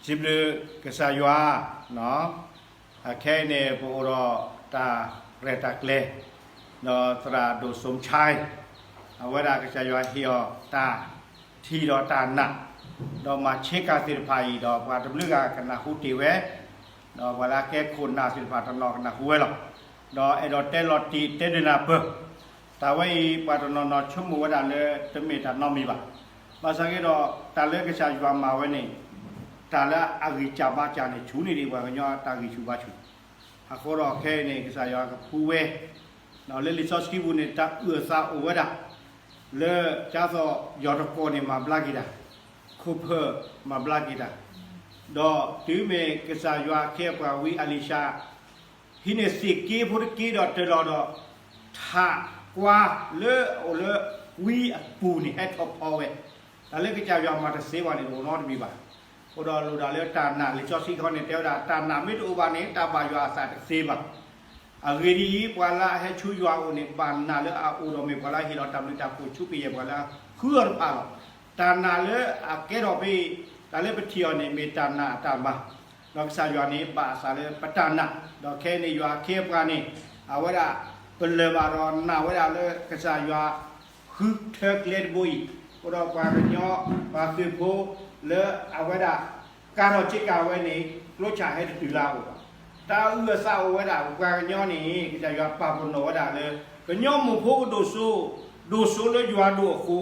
စံးဘျုးကစၢ်ယွၤ, အခဲအံၤန့ၣ် ပအိၣ်ဒီးတၢ်ရဲၣ်တၢ်ကျဲၤ, ဒီးသရၣ်ဒိၣ်စိၣ်ဆါ, အဝဲဒၣ်ကစၢ်ယွၤဟ့ၣ်အီၤတၢ်ထံၣ်ဒီးတၢ်နာ်, ဒီးမၤဆ့ကၤသ့ၣ်တဖၣ်အံၤ ဒီးပှၤတဘျုးဂၤကနၢ်ဟူတ့ၢ်ဝဲ, ဒီးပှၤလၢအကဲခိၣ်နၢ်သ့ၣ်တဖၣ်တနီၤကနၢ်ဟူဝဲလီၤ. ဒီးအဲၣ်ဒိးတဲလီၤတံၢ်တဲဒုးနၢ်ပၢၢ်, တၢ်ဝဲအံၤ ပှၤတနီၤနီၤဆိကမိၣ်ဝဲဒၣ်လၢတမ့ၢ်တၢ်နီတမံၤဘၣ်. ဘၣ်ဆၣ်က့ဒီး တၢ်လၢကစၢ်ယွၤမၤဝဲန့ၣ် တၢ်လၢအဂံၢ်စၢ်ဘါစၢ်န့ၣ် ဆူၣ်န့ၢ်ဒံးပှၤကညီအတၢ်ဂံၢ်ဆူၣ်ဘါဆူၣ်. အဃိဒီးခဲအံၤန့ၣ် ကစၢ်ယွၤကဖှူဝဲ, လၢလံာ်စီဆှံပူၤန့ၣ် တၢ်အုၣ်အသးအိၣ်ဝဲဒၣ် လၢကၢ်သိးယီၢ်တကီၢ်န့ၣ် မၤဘျါက့ၤတၢ်, ခိၣ်ဖၢၣ်မၤဘျါက့ၤတၢ်, ဒီးတုၤမ့ၢ်ကစၢ်ယွၤအခ့အပှၤဝံအလံၤၡါ ဟံးန့ၢ်သ့ၣ်က့ဖိတက့ဒီးတၢၤလီၤဒီး ထးကွၢ်လၢအအိၣ်လၢဝံအပူၤန့ၣ် ဟဲထီၣ်ဖီဝဲ, တၢ်လၢကစၢ်ယွၤမၤတသ့ဘၣ်န့ၣ် တအိၣ်နီတမံၤဘၣ်. အဃိဒီးလိၣ်ဒၣ်လၢတၢ်နာ် လံာ်စီဆှံခီန့ၣ် တဲဝဲဒၣ် တၢ်နာ်မ့ၢ်တအိၣ်ဘၣ်န့ၣ် တၢ်ဘၣ်ယွၤအသးတသ့ဘၣ်. အဂ့ၢ်ဒ်အံၤ, ပှၤလၢအဟဲဆူယွၤအအိၣ်န့ၣ် ဘၣ်နာ်လၢအအိၣ်ဒီးမ့ၢ်ပှၤလၢအဟ့ၣ်လီၤတၢ်ဘျုးတၢ်ဖှိၣ်ဆူကယဲၢ်ပှၤလၢအဃုအီၤတဖၣ်လီၤ. တၢ်နာ်လၢအကဲထီၣ်ဖဲအံၤ တၢ်လၢပထံၣ်အီၤန့ၣ် မ့ၢ်တၢ်နာ်အတၢ်မၤ, ဒီးကစၢ်ယွၤန့ၣ် ဘၣ်အသးလၢပတၢ်နာ်, ဒီးခဲအံၤန့ၣ် ယွၤအခ့အပှၤန့ၣ် အဝဲဒၣ် ပလၢၢ်ဘၣ်ဒီးနာ်ဝဲဒၣ်လၢကစၢ်ယွၤ ဃုထၢကျဲတဘိအံၤ, အဃိဒီးပှၤကညီ ပှၤသုးဖိလၢအဝဲဒၣ် ကၤထီၣ်ဆ့ကၤဝဲန့ၣ် ကျိဆၣ်ဟဲတတုၤလၢအအိၣ်ဘၣ်. တၢ်အုၣ်အသးအိၣ်ဝဲဒၣ် ပပှၤကညီန့ၣ် ကစၢ်ယွၤပာ်ပနီၣ်ဝဲဒၣ်လၢ ကညီမိၢ်ဖိကဒိၣ်စိ ဒိၣ်စိလၢယွၤဒိၣ်အဃိ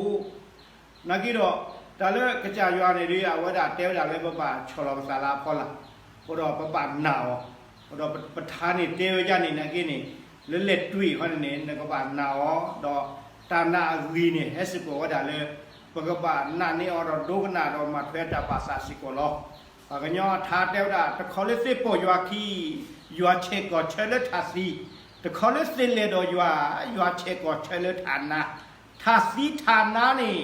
နာ်က့ဒီး တၢ်လၢကစၢ်ယွၤန့ၣ်ဒီး အဝဲဒၣ်တဲဝဲဒၣ်လၢပဘၣ်ဆီၣ်လီၤပသးလၢအဖီလာ်, အဃိဒီးပဘၣ်နာ်အီၤ, အဃိဒီးပထါန့ၣ်တဲဝဲဒ်န့ၣ် နာ်က့န့ၣ် လၢလဲၤတွံၢ်အဃိန့ၣ်န့ၣ် နကဘၣ်နာ်အီၤ, ဒီးတၢ်နာ်အဂ့ၢ်န့ၣ် ဟဲစ့ၢ်ကီးဝဲဒၣ်လၢ ပကဘၣ်နာ်န့ၢ်အီၤဒီးဒိကနၣ်ဒီးမၤထွဲတၢ်ဘၣ်သးစ့ၢ်ကီးလီၤ. ပှၤကညီအထါတဲဝဲဒၣ် တခီလၢသ့ၣ်ပီၢ်ယွၤခံ ယွၤဆဲးကီၢ်ဆၢလၢထးသံ, တခီလၢသ့ၣ်လဲၤဒီးယွၤ ယွၤဆဲးကီၢ်ဆၢလၢထးနါ, ထးသံထးနါန့ၣ်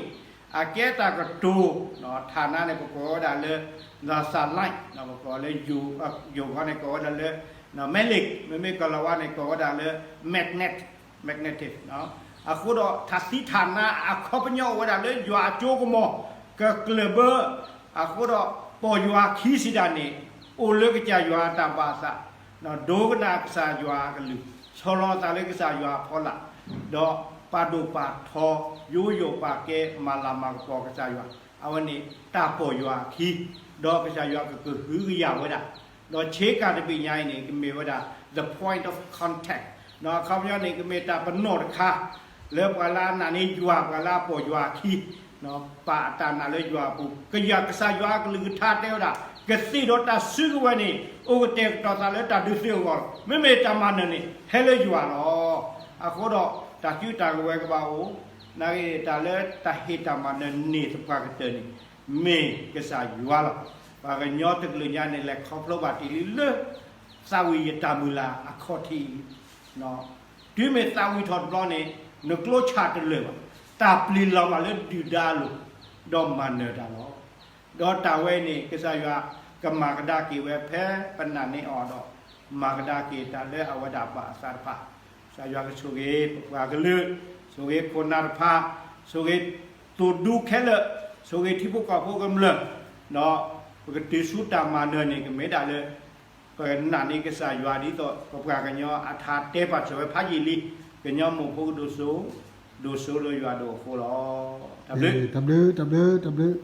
အကဲတၢ်ကတိၤ, ထးနါန့ၣ် ပကိးဝဲဒၣ်လၢ the sunlight, ပကိးလၢ ယိၤခီန့ၣ် ကိးဝဲဒၣ်လၢ magnet, မ့မ့ၢ်ကီၤလၤဝါန့ၣ် ကိးဝဲဒၣ်လၢ magnet, magnetic. အဃိဒီးထးသံထးနါအခီပညီအိၣ်ဝဲဒၣ်လၢယွၤအစိကမီၤ ကကျၢၢ်ဘၢ, အဃိဒီးပီၢ်ယွၤခံစံးဒၣ်န့ၣ် အိၣ်လၢကစၢ်ယွၤအတၢ်ဘၣ်အသး, ဒိကနၣ်ကစၢ်ယွၤအကလုၢ်, ဆီၣ်လီၤသးလၢကစၢ်ယွၤအဖီလာ်, ဒီးပာ်ဒိၣ်ပာ်ထီ ယိယိာ်ပာ်ကဲ မၤလၤမၤကပီၤကစၢ်ယွၤ, အဝဲန့ၣ်တၢ်ပီၢ်ယွၤအခံ, ဒီးကစၢ်ယွၤကကဟုကယာ်ဝဲဒၣ်, ဒီးဆ့ကၤတဘ့ၣ်ညါအံၤန့ၣ် ကမ့ၢ်ဝဲဒၣ် the point of contact, အခီပညီန့ၣ် ကမ့ၢ်တၢ်ပနီၣ်တခါ လၢပှၤလၢအနာ်န့ၢ်ယွၤ ပှၤလၢအပီၢ်ယွၤအခံ ပာ်အတၢ်နာ်လၢယွၤအပူၤ, ကယၤကစၢ်ယွၤအကလုၢ်ကထါတဲဝဲဒၣ် ကသ့ၣ်ဒီးတၢ်စုကဝဲၤန့ၣ် အိၣ်ကတဲာ်ကတီၤသးလၢတၢ်ဒုးသ့ၣ်အဂီၢ်လီၤ. မ့မ့ၢ်တၢ်မၤနၢၤန့ၣ် ဟဲလၢယွၤလီၤ. အဃိဒီး တၢ်စုတၢ်ကဝဲၤကဘၣ်အိၣ်, နာ်က့ တၢ်လၢတၢ်ဟ့ၣ်တၢ်မၤနၢၤန့ၢ်သပှၢ်ကတၢၢ်န့ၣ် မ့ၢ်ကစၢ်ယွၤလီၤ. ပှၤကညီတကလုာ်ညါန့ၣ် လဲၤခီဖျိဘၣ်တ့ၢ်လံလၢ သးဝံၣ်ယတၢ်မုၢ်လၢ်အခီၣ်ထံးအံၤ တုၤမ့ၢ်သးဝံၣ်ထီၣ်တဘျီန့ၣ် နကျိဆၣ်တလၢာ်ဘၣ်, တၢ်ပျံၤလီၤဘၣ်လၢဒုၣ်ဒါအလိၤ, ဒီးမၤနၢၤတၢ်လီၤ. ဒီးတၢ်ဝဲန့ၣ် ကစၢ်ယွၤကမၤကဒါက့ၤဝဲဖဲပနာ်န့ၢ်အီၤဒီး မၤကဒါက့ၤတၢ်လၢအဝဲဒၣ်ဘၣ်အသးတဖၣ်, ကစၢ်ယွၤကဆိၣ်ဂ့ၤပပှၤကလုာ်, ဆိၣ်ဂ့ၤခိၣ်နၢ်တဖၣ်, ဆိၣ်ဂ့ၤသိၣ်ဒူခဲလၢာ်, ဆိၣ်ဂ့ၤထံဖိကီၢ်ဖိကမျၢၢ်, ဒီးပကတုၤဆူတၢ်မၤနၢၤန့ၣ် ကမ့ၢ်ဒၣ်လၢ ပနာ်န့ၢ်ကစၢ်ယွၤဒ်သိး ပပှၤကညီအထါတဲပာ်စၢၤဝဲဖးယံာ်လံ, ကညီမိၢ်ဖိကဒိၣ်စိ, ဒိၣ်စိလၢယွၤဒိၣ်အဃိလီၤ. တၢ်ဘျုး, တၢ်ဘျုး, တၢ်ဘျုး.